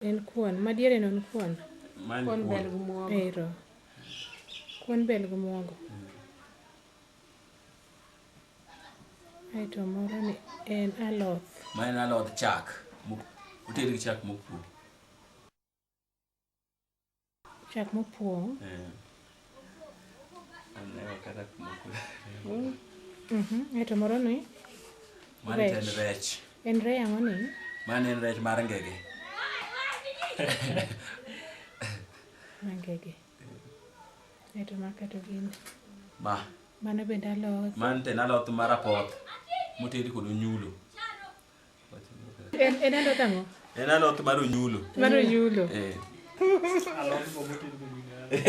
En kuon, madiere no en kuon. Ma en Kuon bel kuon. gi muogo. Ero. Kuon bel gi muogo. Aeto moro ni en aloth. Ma en alodh chak. Oted gi chak mopuo. Chak mopuong'. Eh. Aneno kata kuma Aeto moro ni Mano to en Rech. rech. En rech ang'o ni? Mano en rech mar ngege. Mangege. Aeto maka to gin. Ma. Mano bende aloth. Mano to en aloth mar apoth moted kod onyulo. En aloth ang'o? En aloth mar onyulo. Mar onyulo. Eh.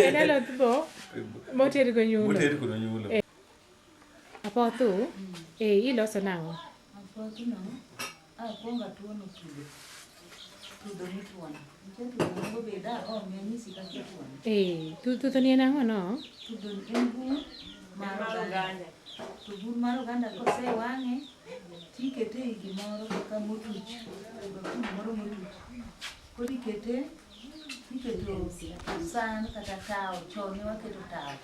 En aloth bo moted gi onyulo. Moted kod onyulo. Apothu, eh iloso nang'o? Apothno, akwongo atuono tudho. Tudho mituono. Nitie tudho moko be da ome anyisi kaka ituono. Eh, thudho ni en ang'o no? Tudho ni en bur mar oganda. To bur mar oganda kosewang'e, tikete ei gimoro kaka motuch, bakul moro motuch. Koro ikete, iketo san kata tawo, chon ne waketo tawo.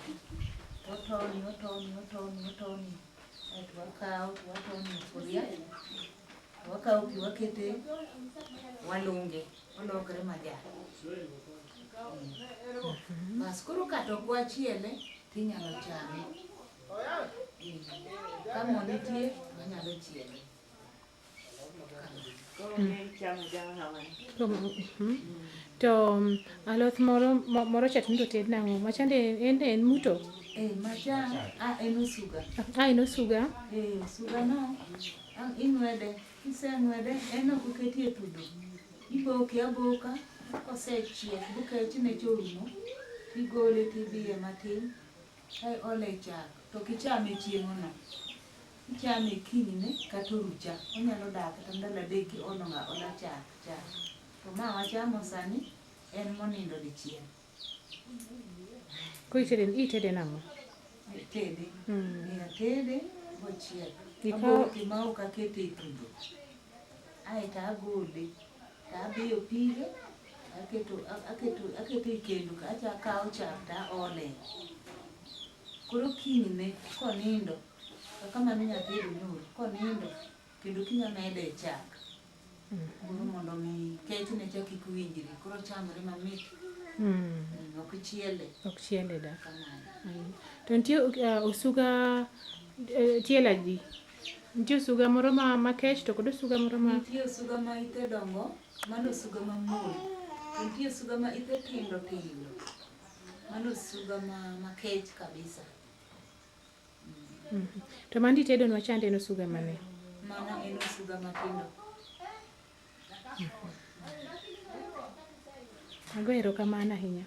Totoni, otoni, otoni, otoni. Aeto wakawo to watoni e sufuria. Wakawo pi wakete, walunge, olokre majan. Bas koro kata ok wachiele, tinyalo chame. Ka mo nitie, to wanyalo chiele. To aloth moro moro cha to ted nang'o? Machande en muto? Eh, macha, ah, en osuga. Ah, en osuga? Eh, osuga no, ing'wede, kiseng'wede, en ok oketie tudho. Iboke aboka, kosechiek, bukechne cha orumo, tigole tibiye matin, kae ole e chak, to ok ichame chieng'ono. Ichame kinyne kata orucha. Onyalo dak kata ndalo adek kiolo ga ola chak chak. To ma wachamo sani, en monindo dichiel. Koro itede nang'o? Itede. Eh, atede bochiek. Aboke ma ok akete e tudho. Aeto agole, to abiyo pige, aketo e kendo, achako akawo chak to aole. Koro kinyne konindo, kaka mano nyathi nyoro, konindo, kendo kiny amede e chak. Koro mondo mi kechne cha kik winjre, koro chamre mamit. Ok chiele. Ok chiele da. Kamano. To nitie osuga tielo adi? Nitie osuga moro makech to kod osuga moro ma... Nitie osuga ma ite dongo, mano osuga mamuol. To nitie osuga ma ite tindo tindo, mano osuga makech kabisa. To mano itedonwa chande en osuga mane? Mano en osuga matindo. Ago erokamano ahinya.